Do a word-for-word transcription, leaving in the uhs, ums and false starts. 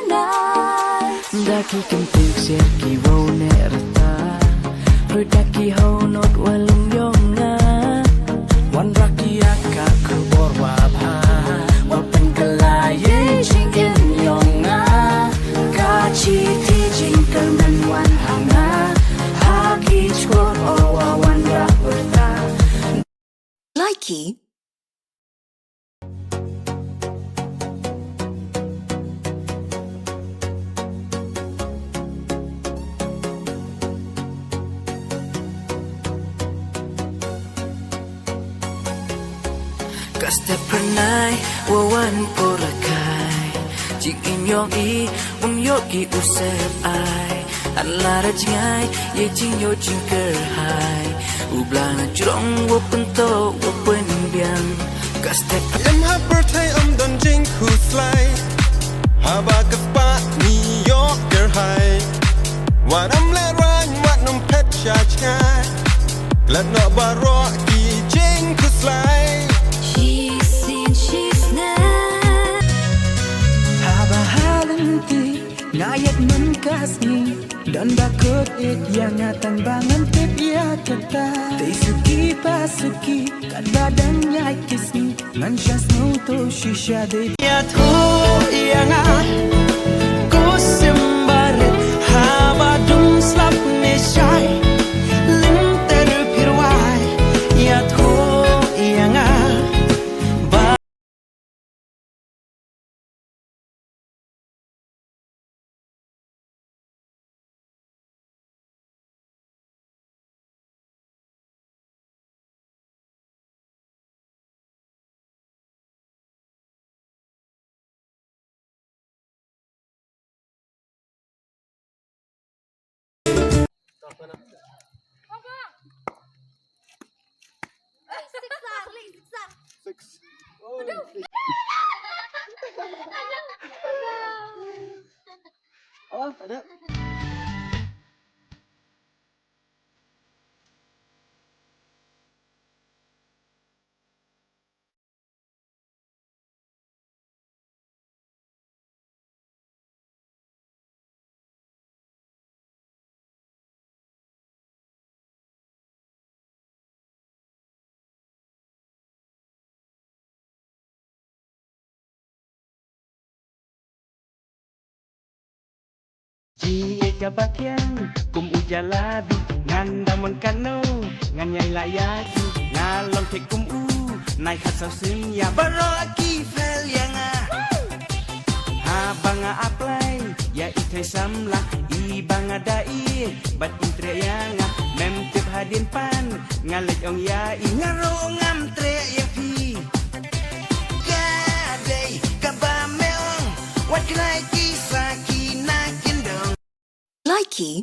Da ki kyntien ksiar ki wow neh rta, ruh da ki how nud wa lum yong nga. Wanrah ki ïa ka khubor wa bha, wa pynkylla ïa i jingim yong nga. Ka shithi jingkyrmen wan ha nga ha ki jukut, o wa wanrah rta. Likey. Ka step phyrnai wa wan pura kai, jingim yong i um ïoh ki u sep ai. An la ra jngai ïa jingïoh jingkyrhai, u Blei na jrong wa pyntoh wa pynbiang. Ka step im ha pyrthei ym don jingkhuslai, haba ka spah ngi ïoh kyrhai. Wat ym lehraiñ, wat ym phet sha jngai, klet noh baroh ki jingkhuslai. Shisien shisnem. Haba ha lynti nga ïaid mynta ka sngi, don ba kut ïeit ïa nga tang ba ngan tip ïa kata. Te suki pa suki, katba dang ïaid ki sngi, ngan sha sngewthuh shisha dei. Ïathuh ïa nga, ko sim barit, haba dum slap ne shai, lynter pyrwai. Ïathuh ïa nga. Six. Oh, ada. Jingïeit kaba kiang kum u jalabi, ngan da mon katno ngan ïai lah ïa ki. Nga long thik kum u nai khat saw sien ïa baroh ki fail ïa nga. Haba nga apply ïa i thei samla, i ba nga da i bad i treh ïa nga. Mem tip hadien pan nga leit ong ïa i, nga ruh ngam treh ïa phi. Ka dei kaba me ong, wat khlaiñ ki sa ki na kyndong. Likey.